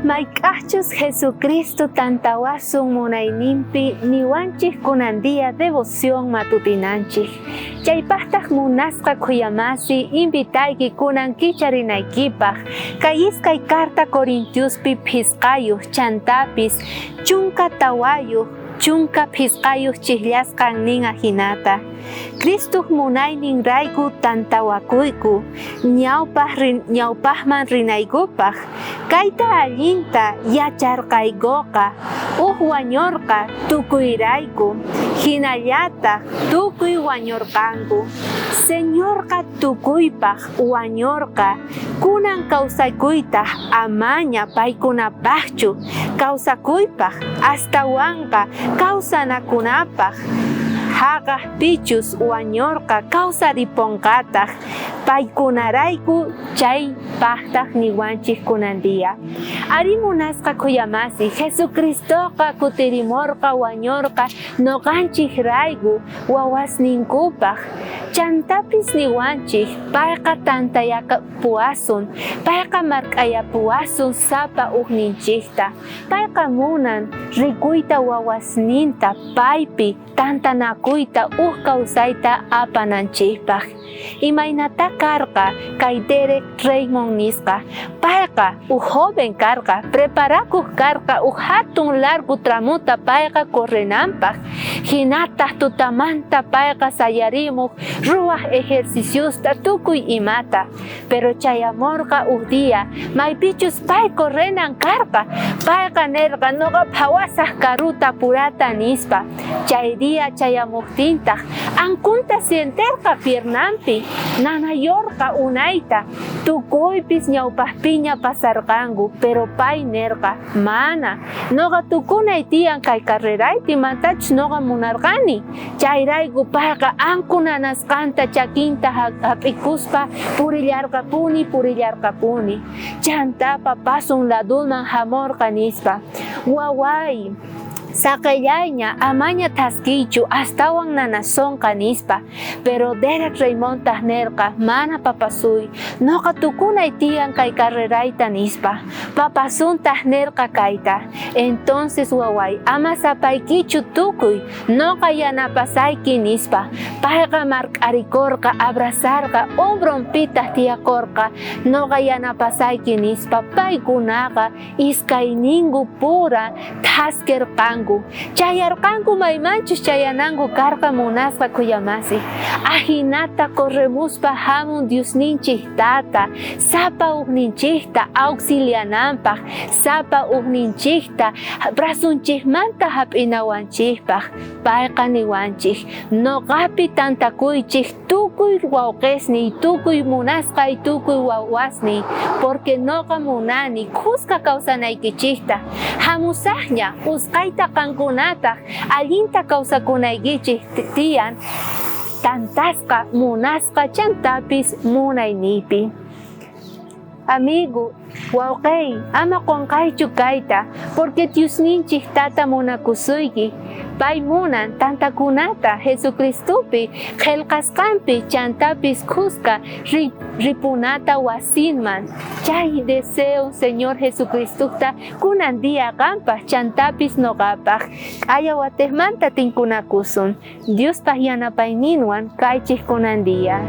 Mayk'ajchus Jesucristo tantawasun munayninpi niwanchej kunan día devoción matutinanchej. Chaypajtaj munasqa khuyamasi invitayki kunan kicharinaykipaj kay iskay carta Corintiospi phisqayoj chantapis 14 15 chijllasqan nin ajinata. Cristoj munayninrayku tantawakuyku ñawpajman rinaykupaj. Kayta allinta yacharqaykoqa, uj wañorqa tukuyrayku, jinallataj tukuy wañorqanku. Señorqa tukuypaj wañorqa, kunan kawsakuytaj amaña paykunapajchu kawsakuypaj, astawanqa kawsanakunapaj. Jaqajpichus wañorqa kawsariponqataj paykunarayku chay pajtaj niwanchej kunan día. Arí munasqa khuyamasi, Jesucristoqa kutirimorqa wañorqa noqanchejrayku wawasninkupaj. Chantapis niwanchej payqa tantayapuwasun, payqa mark'ayapuwasun sapa ujninchejta. Payqa munan rikuyta wawasninta paypi tantanakuyta uj kawsayta apananchejpaj. Imaynatá karqa kay Derek Raymond nisqa? Payqa uj joven karqa, preparakoj karqa uj jatun largo tramota payqa correnanpaj. Jinataj tutamanta payqa sayarimoj ruwaj ejerciciosta tukuy imata. Pero chayamorqa uj día maypichus pay correnan karqa. Payqa nerqa noqa phawasaj karuta purata nispa. Chay día chayamojtintaj ankunta sienterqa piernanpi, nanayorqa unayta. Tukuypis ñawpajpiña pasarqanku, pero pay nerqa, Mana, noqa tukunay tiyan kay carreraypi mantachus noqa munarqani. Chayrayku payqa anku nanasqanta chakinta jap'ikuspa purillarqapuni, purillarqapuni. Chantá papasun ladoman jamorqa nispa, Wawáy, saqellayña, amaña thaskiychu, astawan nanasonqa, nispa. Pero Derek Raymondtaj nerqa, Mana papasuy, noqa tukunay tiyan kay carrerayta, nispa. Papasuntaj nerqa kayta, Entonces waway, ama sapaykichu tukuy, noqa yanapasayki, nispa. Payqa mark'arikorqa, abrazarqa, hombronpitaj tiyakorqa, noqa yanapasayki, nispa. Paykunaqa iskayninku pura thaskerqanku. Chayarqanku maymanchus chayananku karqa munasqa khuyamasi. Ajinata corremuspa jamun Diosninchej Tata, sapa ujninchejta auxiliananpaj, sapa ujninchejta brazonchejmanta jap'inawanchejpaj. Payqa niwanchej, Noqapi tantakuychej tukuy wawqesniy, tukuy munasqay, tukuy wawasniy, porque noqa munani khuska kawsanaykichejta. Jamusajña, usqhayta qankunataj allinta kawsakunaykichej tiyan tantasqa, munasqa chantapis munayniypi. Amigo, wawqey, ama qonqaychu kayta, porque Diosninchej Tata munakusuyki. Pay munan tantakunata Jesucristopi qhelqasqanpi chantapis khuska ripunata wasinman. Chay deseo Señor Jesucristojta kunan día qanpaj chantapis noqapaj. Q'aya watejmanta tinkunakusun. Diospaj yanapayninwan kaychej kunan día.